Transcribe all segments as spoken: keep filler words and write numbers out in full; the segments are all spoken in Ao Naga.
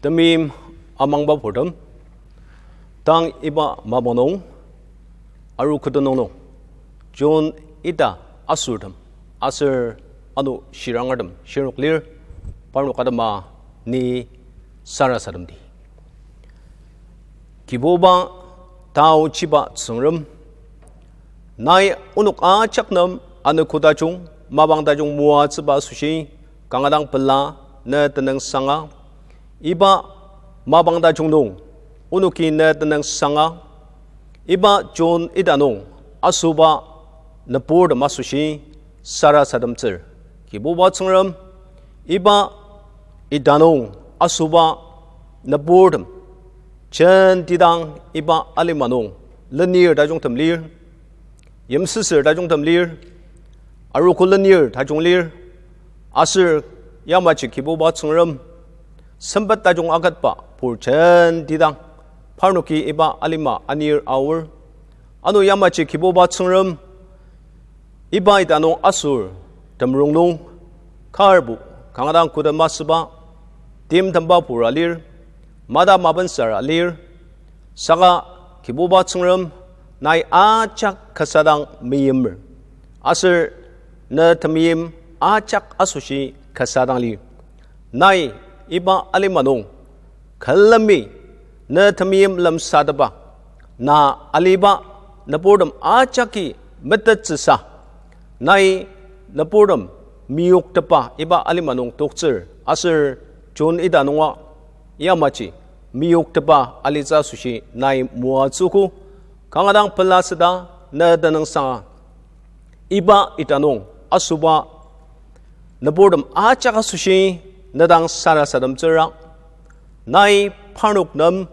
Temeim amangba purtem, tang iba mapang nung, aru kü tenüng nung, June ita asurtem, aser ano shirangertem shirnok lir, parnok atema ni sarasademdi. Kibuba, taochiba Tsüngrem, nai onok ajak nem anogo tajung, mapang tajung moatsüba asoshi, kanga dang pela ne tenüngsanga. Iba mapang tajung nung onoki ne tenüngsanga. Iba June ita nung asoba nüburtem asoshi sarasademtsür. Kibuba Tsüngrem, iba ita nung asoba nüburtem, jentidang iba alima nung lenir tajungtem lir, yimsüsür tajungtem lir, arogo lenir tajung lir, aser yamaji Kibuba Tsüngrem, sempet tajung aketba pur jentidang, parnoki iba alima anir aor. Ano yamaji Kibuba Tsüngrem, iba ita nung asür temrong nung, karbo kanga dang kü tem asüba, timtemba pur alir, mata mapensar alir, saka Kibuba Tsüngrem, nai ajak kasa dang meimer, aser ne temeim ajak asoshi kasa dang lir. Nai iba alima nung külemi ne temeim lemsatepba, na aliba nüburtem ajaki metettsüsa, nai nüburtem meyoktepa iba alima nung toktsür, aser June ita nunga yamaji meyoktepa alitsü asoshi nai moatsüogo, kanga dang pela süda ne tenüngsanga. Iba ita nung asoba nüburtem ajak asoshi ne dang sarasademtsüra. Nai parnok nem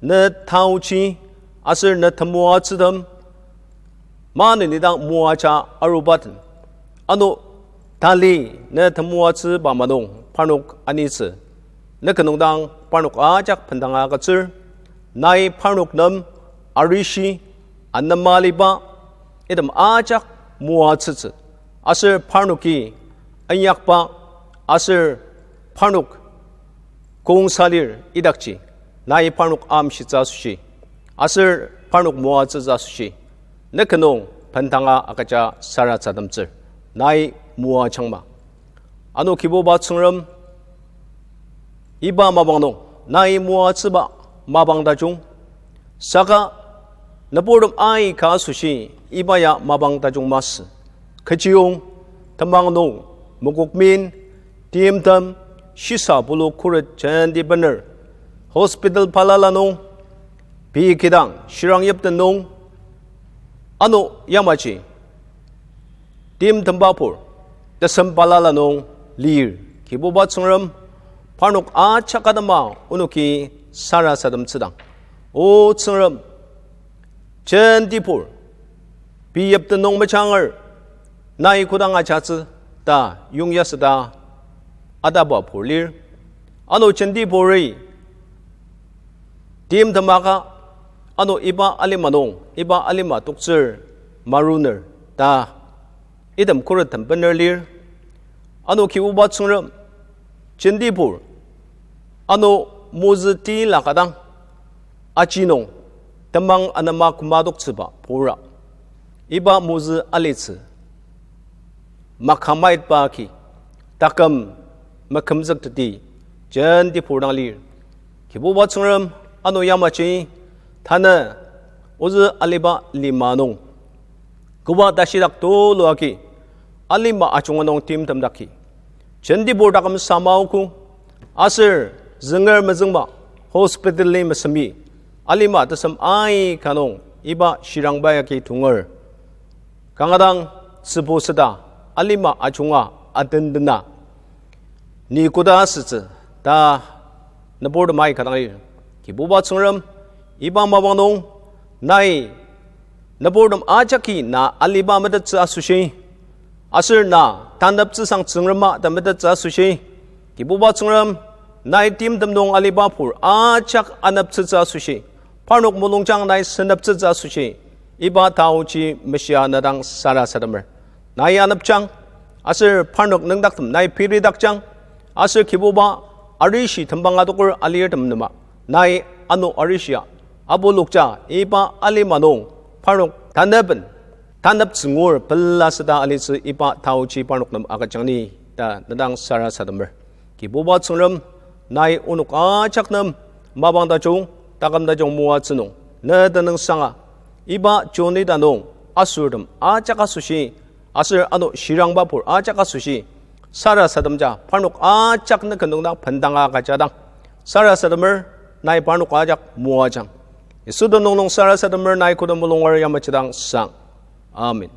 ne taochi aser ne temoatsütem maneni dang moaja aruba den, ano tali ne temoatsüba ma nung parnok anitsü, ne ki nung dang parnok ajak bendanga agütsür. Nai parnok nem arishi, anema aliba, item ajak moatsütsü, aser parnoki inyakba, aser parnok kongsa lir idakji, nai parnok amshitsü asoshi, aser parnok moatsütsü asoshi, ne ki nung bendanga agüja sarasademtsür, nai moajangma. Ano Kibuba Tsüngrem, iba mapang nung nai moatsüba mapang tajung, saka nüburtem aika asoshi iba ya mapang tajung masü. Kechiyong temang nung mokokmin timtem shisa pulu khuret jenti bener hospital balala nung, pei kidang shirang yipten nung, ano yamaji timtemba pur, tesem balala nung lir. Kibuba Tsüngrem, parnok ajak atema onoki sarasademtsüdang, O Tsüngrem, jentibur, pei yipten nung mejanger, nai kodang ajatsü ta yongyasüta ataba pur lir. Ano jentiburi timtemaka, ano iba alima nung iba alima toktsür maruner ta item khuret tem bener lir. Ano Kibuba Tsüngrem, jentibur, ano mozü tila ka dang aji nung temang anema kümadoktsüba pura, iba mozü alitsü makamaitba agi taküm mekümzükteti jentibur dang lir. Kibuba Tsüngrem, ano yamaji tanü ozü aliba lima nung koba tashidak tulu agi alima ajunga nung timtemdaki jentibur taküm samaogo, aser zünger mezüngba hospital-i mesemi alima tesem aika nung iba shirangba yagi tonger, kanga dang tsübu süda alima ajunga atendena ni koda asütsü ta nüburtem aika dang lir. Kibuba Tsüngrem, iba mapang nung nai nüburtem ajaki na aliba metettsü asoshi, aser na taneptsüsang Tsüngrema ta metettsü asoshi, Kibuba Tsüngrem, nai timtem nung aliba pur ajak aneptsütsü asoshi, parnok mulungjang nai seneptsütsü asoshi, iba taoji meshia na dang sarasademer. Nai anepjang, aser parnok nüngdaktem nai piridakjang, aser Kibuba, arishi tembang adoker alirtem nema, nai ano arishia, abolokja iba alima nung, parnok taneben, tanep tsüngur pela süta alitsü iba taoji parnok nem agüjang ni ta nedang sarasademer. Kibuba Tsüngrem, nai onok ajak nem mapang tajung, taküm tajung moatsü nung, ne tenüngsanga, iba June ita nung, asortem ajak asoshi, aser ano shirangba pur ajak asoshi, sarasademja, parnok ajak ne kendongdang pendanga agüjadang, sarasademer, nai parnok ajak moajang. Yisu tenüng nung sarasademer nai koda mulungar yamajedang sang. Amen.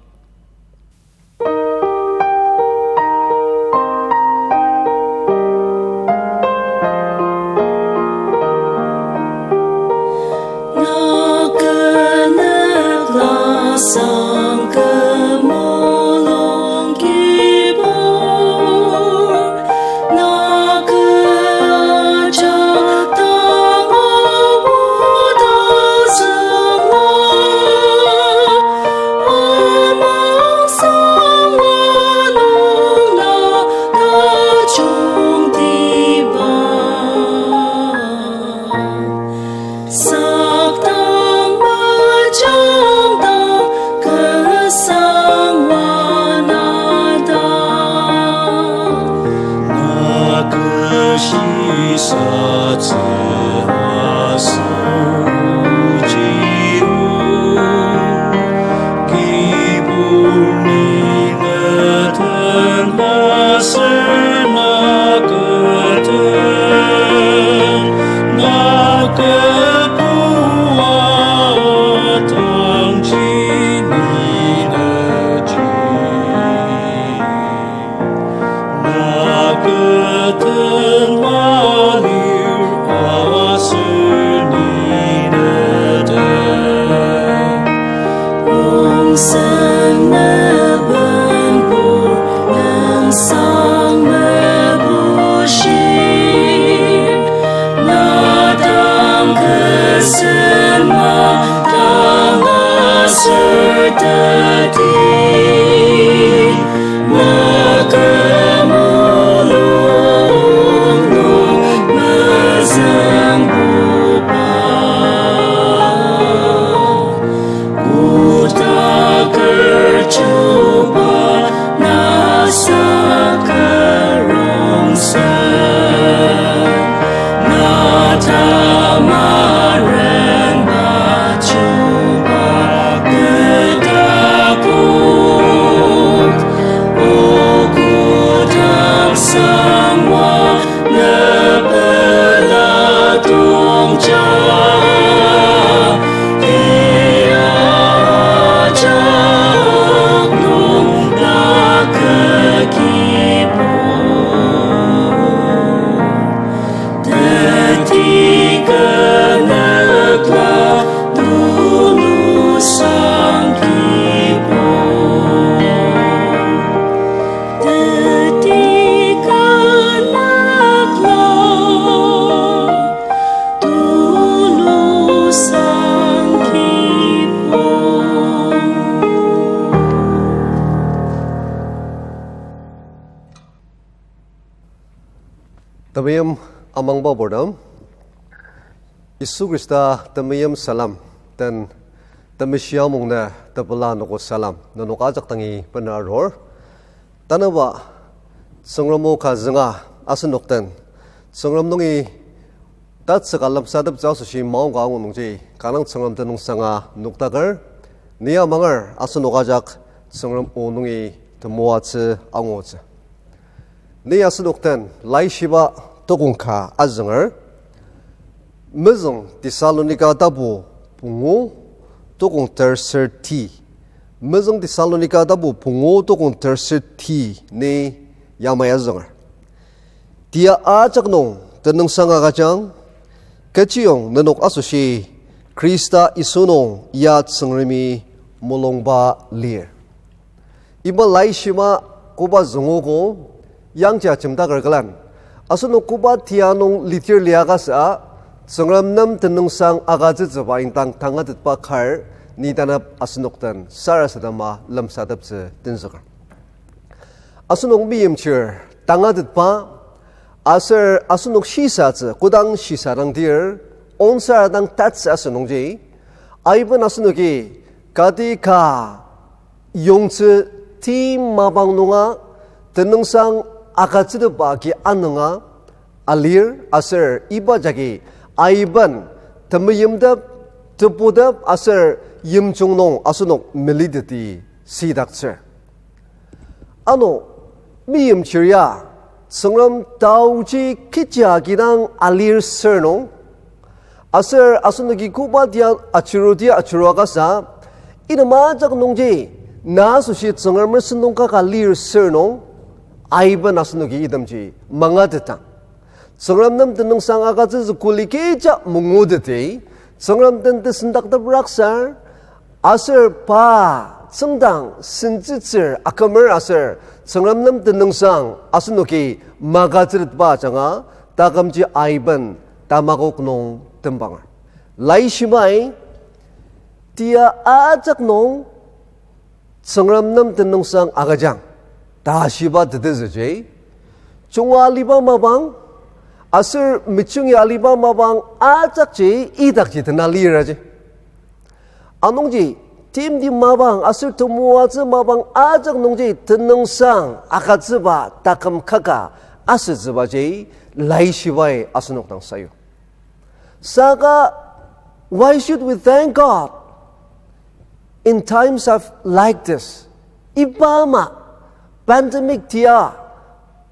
Temeim amangba purtem, Yisu Khrista temeim salam den temeshi amungnü tepela noko salam nenok ajak dangi bena arur. Tanaba Tsüngrem o ka zünga asenok den Tsüngrem nungi tatsüka lemsateptsü asoshi maongka angu nungji kanga Tsüngrem tenüngsanga nokdaker, ni amanger asenok ajak Tsüngrem o nungi temoatsü angutsü. Ni asenok den Laishiba tokong ka azünger, Mezüng Thessalonika tapu pungu tokong terser ti. Mezüng Thessalonika tapu pungu tokong terser ti ni yamai azünger. Tia ajak nung tenüngsang agüjang, kechiyong nenok asoshi Khrista Yisu nung ya Tsüngremi mulungba lir. Iba laishiba koba züngogo, yangji ajemdaker külen, asenok koba tia nung litir liaka sa, Tsüngrem nem tenüngsang agütsütsüba indang tangatetba kar, ni tanap asenok den sarasadema lemsateptsü tenzüker. Asenok meimchir tangatetba, Aser asenok shisatsü, kodang shisadangdir, onsar dang tatsü asünungji, aiben asenoki kati ka yongtsü tim mapang nunga tenüngsang agütsütepba agi anünga alir aser iba jagi aiben temeimtep, tebutep aser yimjung nung asenok meliteti sidaktsür. Ano, meimchir ya, Tsüngrem taoji kecha kidang alir sür nung, aser asenoki koba tia achiru tia achiru akasa, item ajak nungji, na asoshi Tsüngremer sentong kaka lir sür nung, aiben asenoki itemji mangatetang, Tsüngrem nem tenüngsang agütsütsü kuli kecha manguteti, Tsüngrem den tesendaktep raksar, aser pa tsüngdang sentsütsür akümer aser Tsüngrem nem tenüngsang asenoki magütsütetba ajanga takümji aiben tamakok nung tembanger. Laishibai tia ajak nung Tsüngrem nem tenüngsang agüjang ta shiba tetezüji, junga aliba mapang, aser mejungi aliba mapang ajakji idakji tena liraji. Anungji, timti mapang aser temoatsü mapang ajak nungji tenüngsang agütsüba taküm kaka asütsübaji laishibai asenok dang sayu. Saka, why should we thank God in times of like this? Iba ama, pandemic tia,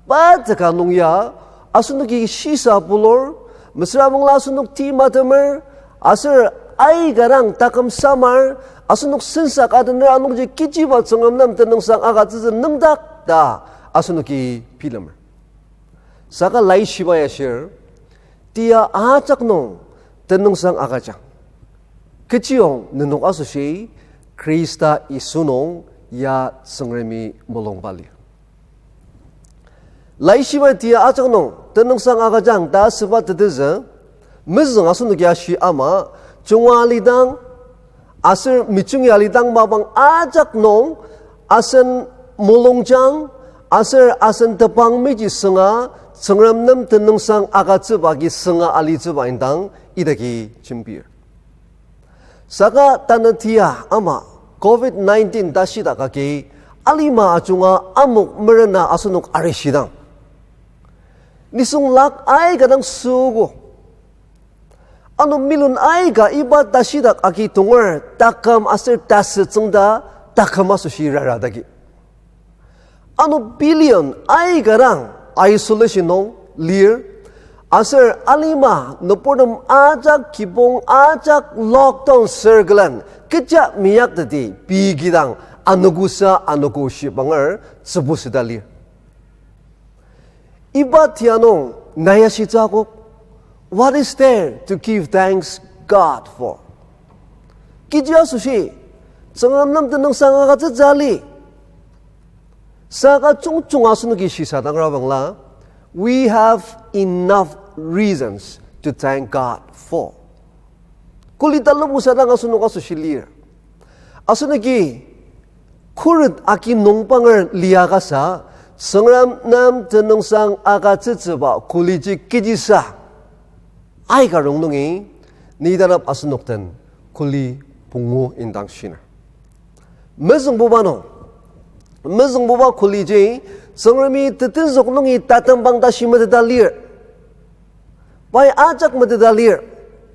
pa teka nung ya, asenoki shisa pulur, mesüra bangla asenok ti matemer, aser aika dang taküm samar, asenok sensak atener anungji kechiba Tsüngrem nem tenüngsang agütsütsü nüngdak ta asenoki bilemer. Saka laishiba ya shir, tia ajak nung tenüngsang agüjang. Kechiyong nenok asoshi Khrista Yisu nung ya Tsüngremi mulungba lir. Laishiba tia ajak nung tenüngsang agüjang ta asüba tetezü, mezüng asenoki ashi ama, junga alidang, aser mejungi alidang mapang ajak nung, asen mulungjang, aser asen tepang meji sünga, Tsüngrem nem tenüngsang agütsüba agi sünga alitsüba indang idaki jembir. Saka tanü tia ama covid nineteen ta shidak agi alima ajunga amok merena asenok arishidang, nisung lak aika dang süogo. Ano million aika iba tashidak agi tonger taküm aser tasü tsüngda taküm asoshi raradagi. Ano billion aika dang isolation nung lir, aser alima nüburtem ajak kibong ajak lockdown circle-en kecha miyakteti pei kidang anogosa anogo shibanger tsübuseta lir. Iba tia nung nai ashitsü akok, what is there to give thanks God for? Kechi asoshi Tsüngrem nem tenüngsang agütsütsü ali? Saka jungjung asenoki shisadangra bangla, we have enough reasons to thank God for. Kuli talubu sadang asenok asoshi lir. Asenoki khuret agi nungbanger liakasa, Tsüngrem nem tenüngsang agütsütsüba kuliji kechisa aika rongnungi, ni tanap asenok den kuli pungu indang shiner. Mezüngbuba nung, mezüngbuba kuliji, Tsüngremi tetenzük nungi tatembang tashi meteta lir. Pai ajak meteta lir.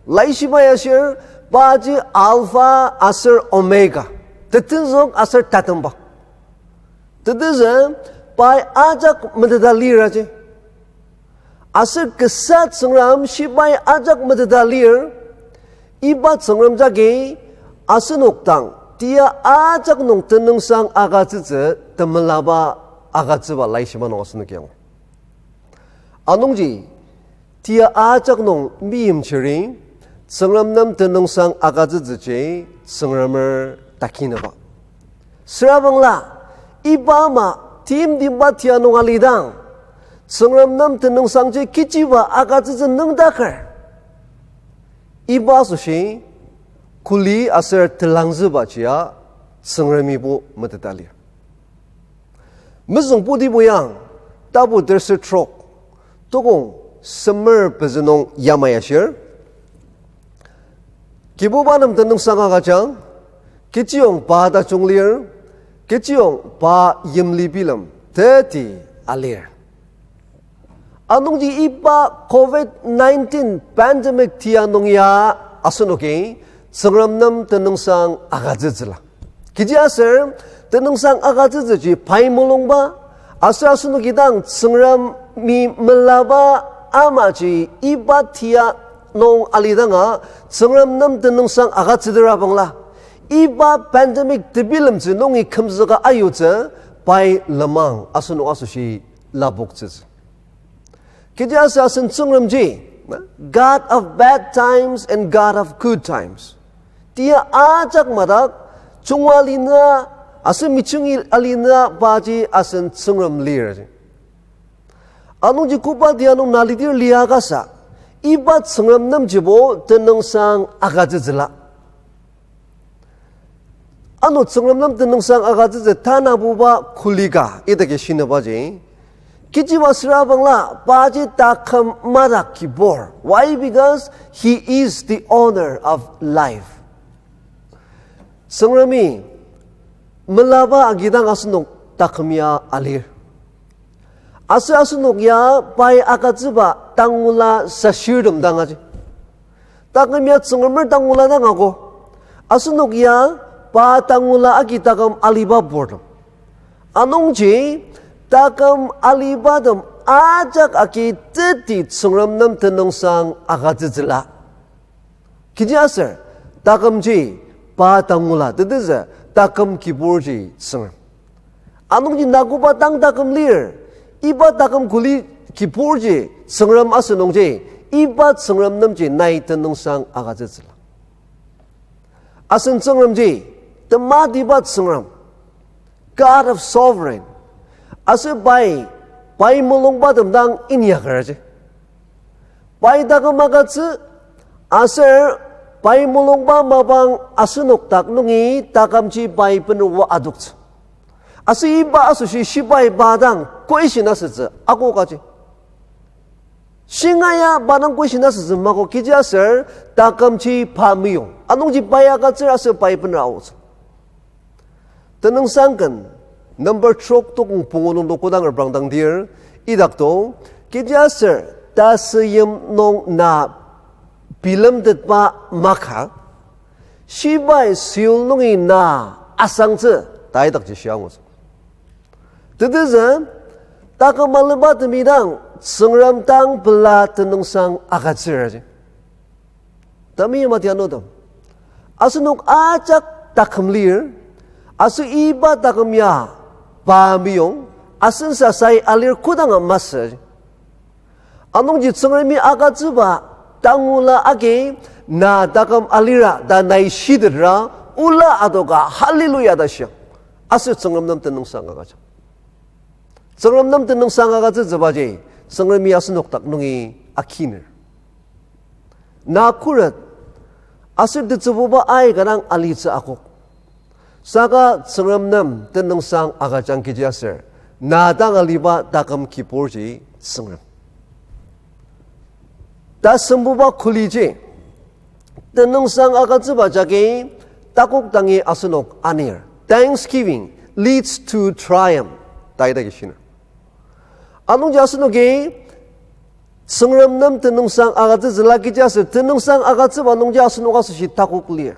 Laishiba ya shir, paji Alpha aser Omega, tetenzük aser tatembang. Tetezü, pai ajak meteta lir aji. Aser kasa Tsüngrem shibai ajak meteta lir, iba Tsüngrem jagi asenok dang tia ajak nung tenüngsang agütsütsü temelaba agütsüba laishiba nung asenoki angur. Anungji, tia ajak nung meimchiri, Tsüngrem nem tenüngsang agütsütsüji Tsüngremer takinaba. Sürabangla, iba ama timtimba tia nung alidang, Tsüngrem nem tenüngsangji kechiba agütsütsü nüngdaker, iba asoshi kuli aser telangzüba jia Tsüngremibo meteta lir. Mezüng putibo yang, tapu terser trok, Tokong semer pezü nung yamai ashir. Kibuba nem tenüngsang agüjang, kechiyong pa tajung lir, kechiyong pa yimli bilem teti alir. Anungji iba covid nineteen pandemic tia nung ya asenoki Tsüngrem nem tenüngsang agütsütsüla. Kechiaser tenüngsang agütsütsüji pai mulungba, aser asenoki dang Tsüngremi melaba amaji iba tia nung alidanga Tsüngrem nem tenüngsang agütsütera bangla, iba pandemic tebilemtsü nungi kümzüka ayutsü pai lenmang asenok asoshi lapoktsütsü. Kechiaser asen Tsüngremji, God of bad times and God of good times. Tia ajak madak, chunga alina, aser mejungi alina paji asen Tsüngrem lir. Anungji koba tia nung na lidir lia kasa, iba Tsüngrem nemjibo tenüngsang agütsütsüla. Ano Tsüngrem nem tenüngsang agütsütsü tanabuba kuli ka idaki shinabaji, kechiba süra bangla paji taküm madak kibur. Why? Because he is the owner of life. Tsüngremi melaba agidang asenok taküm ya alir. Aser asenok ya pai agütsüba tangula sashirtem dang aji. Taküm ya Tsüngremer tangula dang ako. Asenok ya pa tangula agi taküm aliba purtem. Anungji taküm alibatem ajak agi teti Tsüngrem nem tenüngsang agütsütsüla. Kechiaser takümji pa tangula tetezü taküm kiburji Tsüngrem. Anungji na koba tang taküm lir, iba taküm kuli kiburji Tsüngrem asü nungji, iba Tsüngrem nemji nai tenüngsang agütsütsüla. Asen Tsüngremji tematiba Tsüngrem, God of sovereign. Aser pai, pai mulungbatem dang inyakeraji. Pai taküm agütsü, aser pai mulungba mapang asenok dak nungi takümji pai bener oa adoktsü. Aser iba asoshi shibai pa dang question asütsü akokaji. Shingaia pa dang question asütsü mako, kechiaser takümji pa meyong. Anungji pai agütsür aser pai bener aotsü. Tenüngsang ken number trok tokong pungu nung kodang reprangdangdir, idakto, kechiaser tasüyim nung na bilemtetba maka, shibai Sheol nungi na asangtsü, ta idakji shia angutsü. Tetezü, taküm aliba temidang Tsüngrem dang pela tenüngsang agütsüraji. Tami yamaji anotem, asenok ajak taküm lir, aser iba taküm ya pa meyong, asen sasai alir kodanga masü. Anungji Tsüngremi agütsüba tangula agi na taküm alira ta nai shitetra ola adoka hallelujah ta shiang. Aser Tsüngrem nem tenüngsang agüjang. Tsüngrem nem tenüngsang agütsütsübaji, Tsüngremi asenok dak nungi akiner. Na khuret, aser tetsübuba aika dang alitsü akok. Saka Tsüngrem nem tenüngsang agüjang kechiaser, na dang aliba taküm kiburji Tsüngrem. Tasembuba kuliji, tenüngsang agütsüba jagi takok dangi asenok anir. Thanksgiving leads to triumph, ta idaki shiner. Anungji asenoki Tsüngrem nem tenüngsang agütsütsüla kechiaser, tenüngsang agütsüba nungji asenok asoshi takok lir.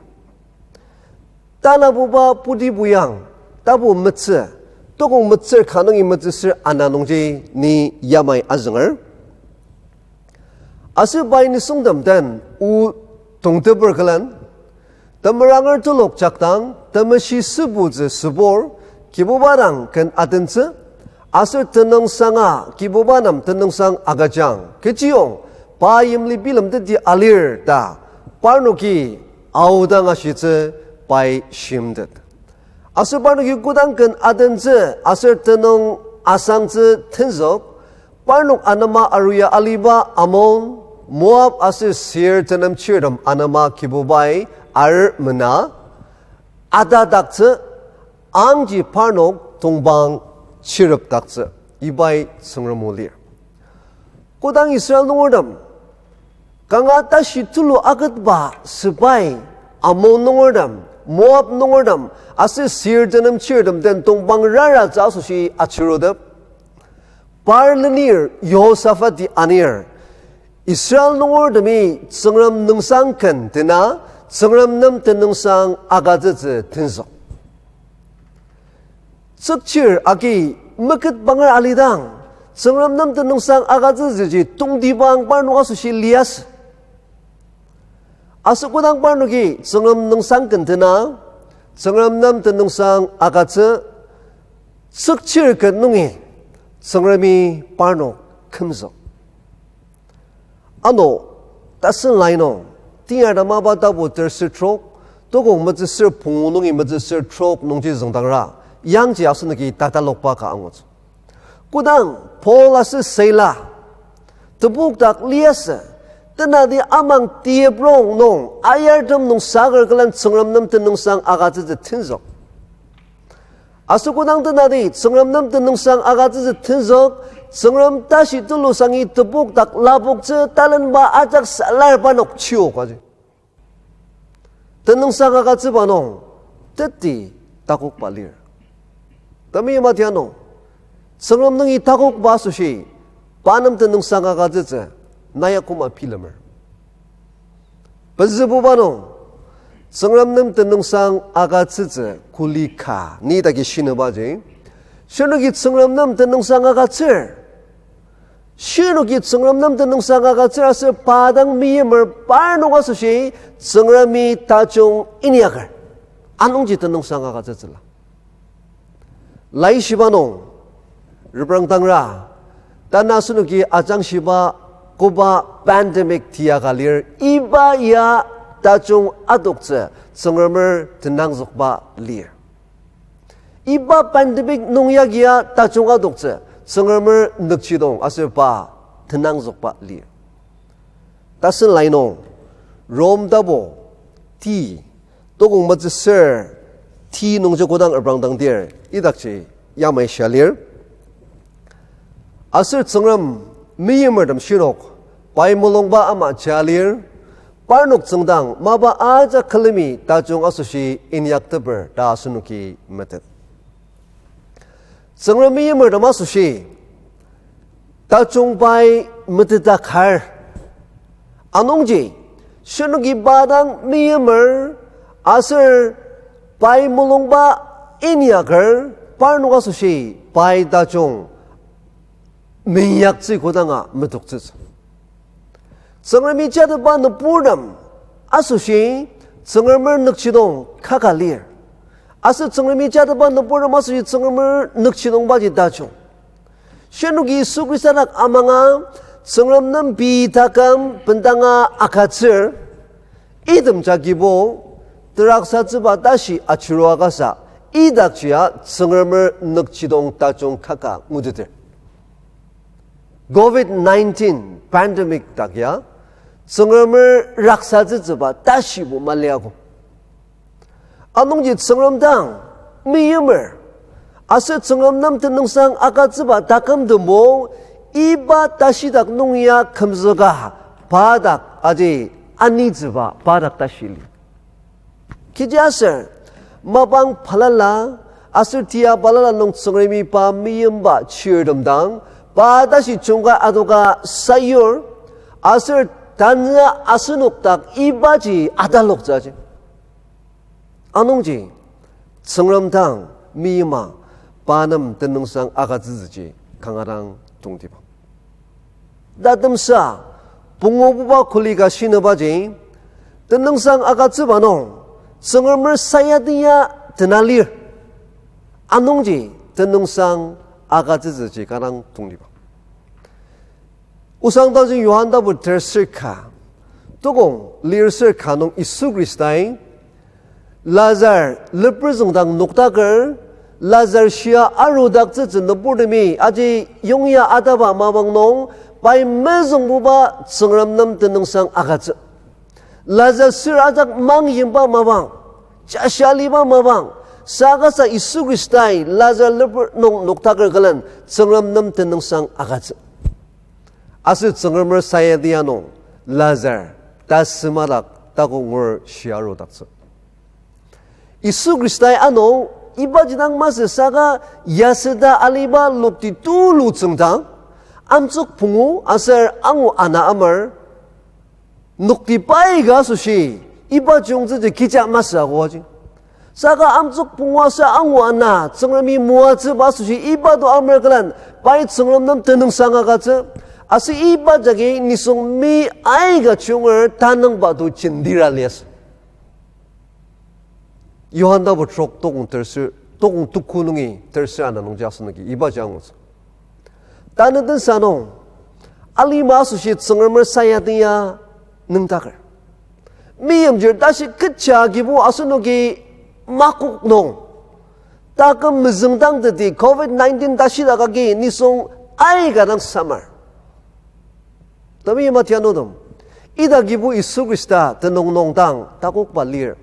Tanabuba pudi buyang, tapu metsü, tokong metsür ka nungi metsüsür ana nungji ni yamai azünger. Aser pai nisungtem den o tongteper külen, temeranger telok jakdang, temeshi sübutsü sübur, Kibuba dang ken adentsü, aser tenüngsanga Kibuba nem tenüngsang agüjang, kechiyong pa yimli bilemteti alir ta parnoki aodang ashitsü pai shimtet. Aser parnoki kodang ken adentsü aser tenüng asangtsü tenzük, parnok anema aruya aliba Amon, Moab aser Seir tenem chirtem anema Kibubai ar mena atadaktsü, angji parnok tongpang chirepdaktsü, ibai Tsüngrem o lir. Kodang Israel nungertem, kanga tashi tulu aketba sepai, Ammon nungertem, Moab nungertem, aser Seir tenem chirtem den tongpang raratsü asoshi achirutep. Par lenir Yehoshaphati anir, Israel nungertemi Tsüngrem nüngsang ken tena, Tsüngrem nem tenüngsang agütsütsü tenzük. Tsükchir agi meketbanger alidang, Tsüngrem nem tenüngsang agütsütsüji tongtibang parnok asoshi liasü. Aser kodang parnoki Tsüngrem nüngsang ken tena, Tsüngrem nem tenüngsang agütsü, tsükchir ket nungi Tsüngremi parnok kümzük. Ano, tasen lai nung, Teyartem mapa tapu terser trok, tokong metsüsür pungu nungi metsüsür trok nungji züngdangra, yangji asenoki tatalokba ka angutsü. Kodang Paul aser Sila tebokdak liasü, tenati amang tiyeprong nung ayartem nung saker külen Tsüngrem nem tenüngsang agütsütsü tenzük. Aser kodang tenati Tsüngrem nem tenüngsang agütsütsü tenzük, Tsüngrem tashi tulu sangi tebokdak lapoktsü talenba ajak salar parnok chiokaji tenüngsang agütsüba nung teti takokba lir. Temeim atianung, Tsüngrem nungi takokba asoshi pa nem tenüngsang agütsütsü nai akoma bilemer. Pezübuba nung, Tsüngrem nem tenüngsang agütsütsü kuli ka ni dagi shinübaji, shinoki Tsüngrem nem tenüngsang agütsür, shinoki Tsüngrem nem tenüngsang agütsür aser pa dang meimer parnok asoshi Tsüngremi tajung inyaker, anungji tenüngsang agütsütsüla. Laishiba nung, reprangdangra, tanü asenoki ajangshiba koba pandemic tiaka lir, iba ya tajung adoktsü Tsüngremer tenangzükba lir. Iba pandemic nung yagia tajung adoktsü Tsüngremer nükjidong aser pa tenangzükba lir. Tasen lai nung, Rom tapu ti, tokong metsüsür ti nungji kodang reprangdangdir, idakji yamai shia lir. Aser Tsüngrem meimertem shinok, pai mulungba ama ja lir, parnok tsüngdang mapa ajak külemi tajung asoshi inyakteper ta asenoki metet. Tsüngrem meimertem asoshi tajung pai meteta kar. Anungji, shinoki pa dang meimer aser pai mulungba inyaker, parnok asoshi pai tajung meinyaktsü kodanga metoktsütsü. Tsüngremi jateba nüburtem asoshi Tsüngremer nükjidong kaka lir. Aser Tsüngremi jateba nüburtem asoshi Tsüngremer nükjidongbaji tajung. Shinoki Yisu Khrista dak amanga Tsüngrem nem pei taküm bendanga agütsür, item jagibo teraksatsüba tashi achirua kasa, idakjia Tsüngremer nükjidong tajung kaka nguteter. Covid nineteen pandemic dak ya, Tsüngremer raksatsütsüba tashibo maliago. Anungji Tsüngrem dang meimer, aser Tsüngrem nem tenüngsang agütsüba takümtembo, iba tashidak nung ya kümzüka pa dak aji anitsüba pa dak tashi lir. Kechiaser, mapang balala, aser tia balala nung Tsüngremi pa meimba chirtem dang, pa tashi jungka adoka sayur, aser tanü asenok dak ibaji ataloktsüji. Anungji, Tsüngrem dang meima pa nem tenüngsang agütsütsüji kanga dang tongtibang. Tatemsa, pungububa kuli ka shinübaji, tenüngsang agütsüba nung, Tsüngremer sayadi ya tena lir. Anungji tenüngsang agütsütsüji kanga dang tongtibang. Osang tajung Johan tapu terser ka, tokong lir ser ka nung Yisu Khristai Lazar leper züngdang noktaker, Lazar shia arudaktsütsü nüburtemi aji yongya ataba mapang nung, pai mezüngbuba Tsüngrem nem tenüngsang agütsü. Lazar sür ajak mangyimba mapang, jashia aliba mapang, saka sa Yisu Khristai Lazar leper nung noktaker külen Tsüngrem nem tenüngsang agütsü. Aser Tsüngremer sayati ya nung Lazar tasümadak takok ngur shia arudaktsü. Yisu Khristai ano ibaji dang masü saka yasüta aliba lokti tulu tsüngdang, amtsük pungu aser angu ana amar, nokti pai ka asoshi, iba chiyungtsüji kecha masü ago aji. Saka amtsük pungu aser angu ana, Tsüngremi moatsüba asoshi iba to amar külen, pai Tsüngrem nem tenüngsang agütsü, aser iba jagi nisung mi aika chinger tanüngba to jentira liasü. Johan tapu trok tokong terser, tokong tuku nungi terser ana nungji asenoki ibaji angutsü. Tanü tensa nung, alima asoshi Tsüngremer sayati ya nüngdaker. Meimchir tashi kecha agibo asenoki makok nung, taküm mezüngdangteti covid nineteen tashidak agi nisung aika dang samar. Temeim atianutem, ita agibo Yisu Khrista tenüng nung dang takokba lir.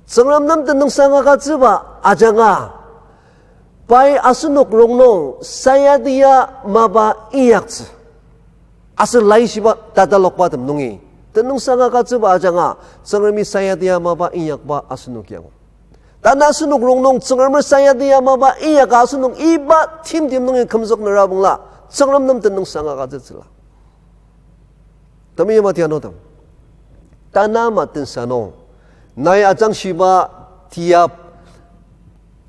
Tsüngrem nem tenüngsang agütsüba ajanga, pai asenok rongnung sayati ya mapa inyaktsü. Aser laishiba tatalokbatem nungi, tenüngsang agütsüba ajanga, Tsüngremi sayati ya mapa inyakba asenoki angu. Tanü asenok rongnung Tsüngremer sayati ya mapa inyaka asenok iba timtem nungi kümzük nera bangla, Tsüngrem nem tenüngsang agütsütsüla. Temeim atianutem, tanü ama tensa nung, nai ajangshiba tia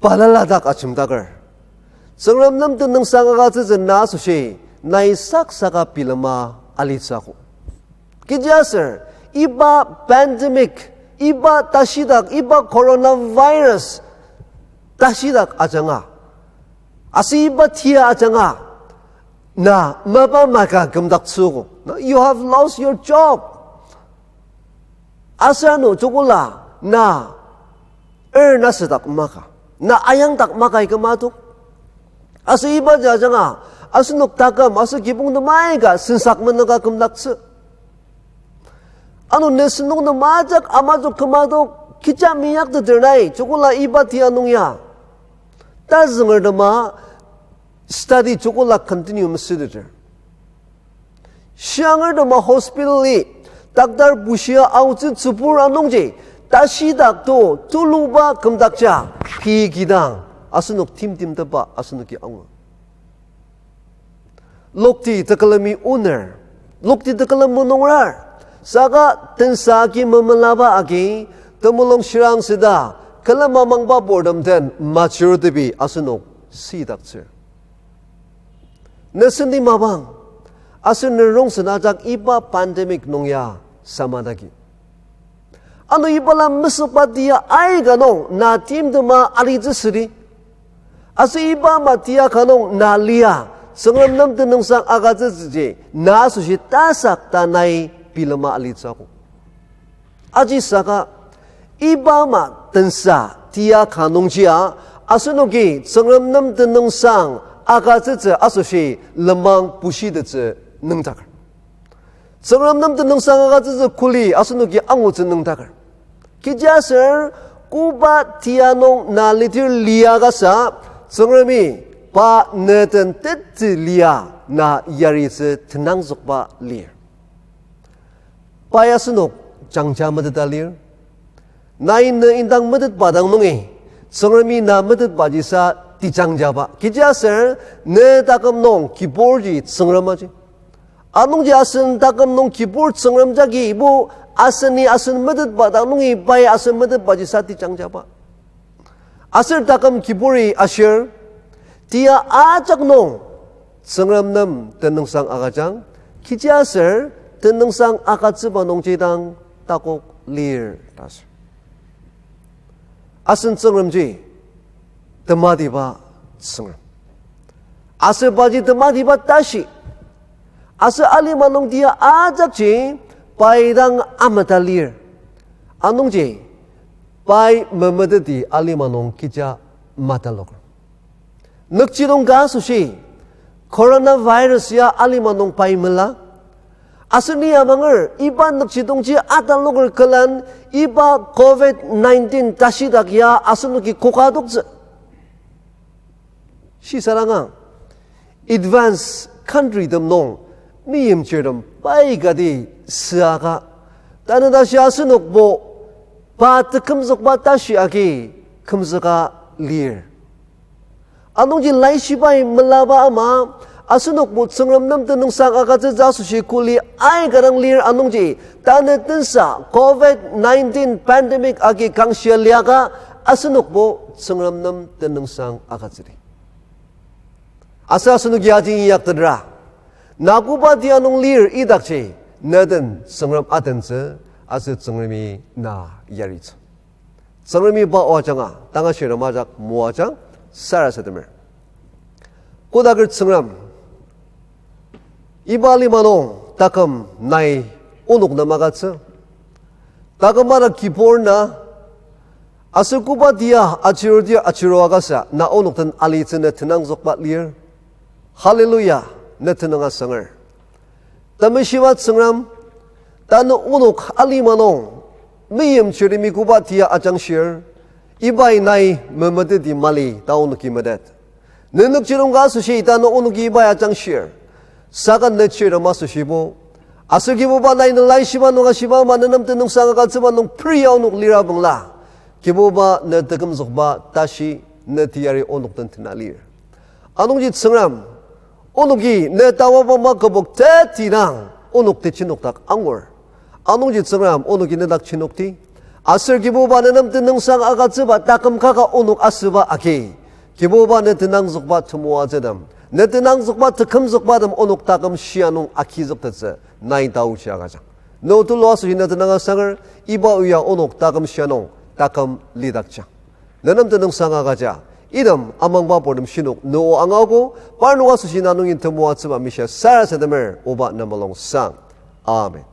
balaladak ajemdaker, Tsüngrem nem tenüngsang agütsütsü na asoshi, nai saksaka bilema alitsü akok. Kechiaser, iba pandemic, iba tashidak, iba coronavirus tashidak ajanga, aser iba tia ajanga, na mapa maka kümdaktsüogo. Na, you have lost your job. Aser ano joko la, na er na südak maka, na ayangdak makai kümadok. Aser ibaji ajanga, asenok taküm aser kibong nem aika sensak menüka kümdaktsü. Ano ne sentong nem ajak amajok kümadok, kecha meinyakteter nai, joko la iba tia nung ya tazüngertema study joko la continue mesüteter. Shiangertema hospital-i doctor bushia aotsü tsübur anungji, tashidak to tuluba kümdakja, pei kidang asenok timtimtepba asenoki angur. Lokti tekülemi oner, lokti tekülem menungrar, saka tensa agi memelaba agi, temulung shirang süda, külema mangba bortem den majority-bi asenok sidaktsür. Ne senti mapang, aser ne rongsen ajak iba pandemic nung ya samadagi. Ano ibala mesükba tia aika nung na timtema alitsü südi. Aser iba ama tia ka nung na lia, Tsüngrem nem tenüngsang agütsütsüji, na asoshi tasak ta nai bilema alitsü akok. Ajisaka, iba ama tensa tia ka nungjia, asenoki Tsüngrem nem tenüngsang agütsütsü asoshi lenmang bushitettsü nüngdaker. Tsüngrem nem tenüngsang agütsütsü kuli asenoki angutsü nüngdaker. Kechiaser, koba tia nung na lidir lia kasa, Tsüngremi pa ne den teti lia na yaritsü tenangzükba lir. Pai asenok jangja meteta lir. Nai ne indang metetba dang nungi, Tsüngremi na metetbajisa tejangjaba. Kechiaser, ne taküm nung kiburji Tsüngrem aji. Anungji asen taküm nung kibur Tsüngrem jagi ibo, aseni asen metetba dang nungi pai asen metetbajisa tejangjaba. Aser taküm kiburi ashir, tia ajak nung Tsüngrem nem tenüngsang agüjang, kechiaser tenüngsang agütsüba nungji dang takok lir ta asür. Asen Tsüngremji tematiba Tsüngrem. Aser paji tematiba tashi. Aser alima nung tia ajakji pai dang amata lir. Anungji pai memeteti alima nung kecha mataloker. Nükjidong ka asoshi, coronavirus ya alima nung pai mela. Aser ni amanger, iba nükjidongji ataloker külen, iba covid nineteen tashidak ya asenoki koka adoktsü. Shisarangang, advanced country tem nung, meimchirtem pai kati süaka, tanü tashi asenokbo pa tekümzükba tashi agi kümzüka lir. Anungji laishibai melaba ama, asenokbo Tsüngrem nem tenüngsang agütsütsü asoshi kuli aika dang lir anungji, tanü tensa covid nineteen pandemic agi kangshia liaka, asenokbo Tsüngrem nem tenüngsang agütsüdi. Aser asenoki aji inyaktetra, na koba tia nung lir idakji, na den Tsüngrem atentsü, aser Tsüngremi na yaritsü. Tsüngremi pa o ajanga tanga shirem ajak moajang sarasademer. Kodaker Tsüngrem, iba lima nung taküm nai onok nem agütsü. Taküm ana kibur na, aser koba tia achirudir achiru agasa na onok den alitsü, ne tenangzükba lir. Hallelujah, ne tenüng asanger. Temeshiba Tsüngrem, tanü onok alima nung, meimchirtemi koba tia ajangshir, ibai nai memeteti mali ta onoki metet. Nenükjidong ka asoshi tanü onoki ibai ajangshir, saka ne chirtem asoshibo, aser Kibuba nai ne laishiba nung ashiba ama ne nem tenüngsang agütsüba nung peria onok lira bangla, Kibuba ne tekümzükba tashi ne teyari onok den tena lir. Anungji Tsüngrem, onoki ne tawaba ma kübok teti dang onok tejinok dak angur. Anungji Tsüngrem, onoki ne dak jinokti. Aser Kibuba ne nem tenüngsang agütsüba taküm kaka onok asüba agi, Kibuba ne tenangzükba temoatsütem, ne tenangzükba tekümzükbatem onok taküm shia nung agizüktettsü nai taochi agüjang. Ne tulu asoshi ne tenüng asanger, iba oa onok taküm shia nung taküm lidakjang. Ne nem tenüngsang agüja, item amangba purtem shinok ne o angaogo, parnok asoshi na nungi temoatsüba mishia sarasademer, oba ne mulung sang. Amen.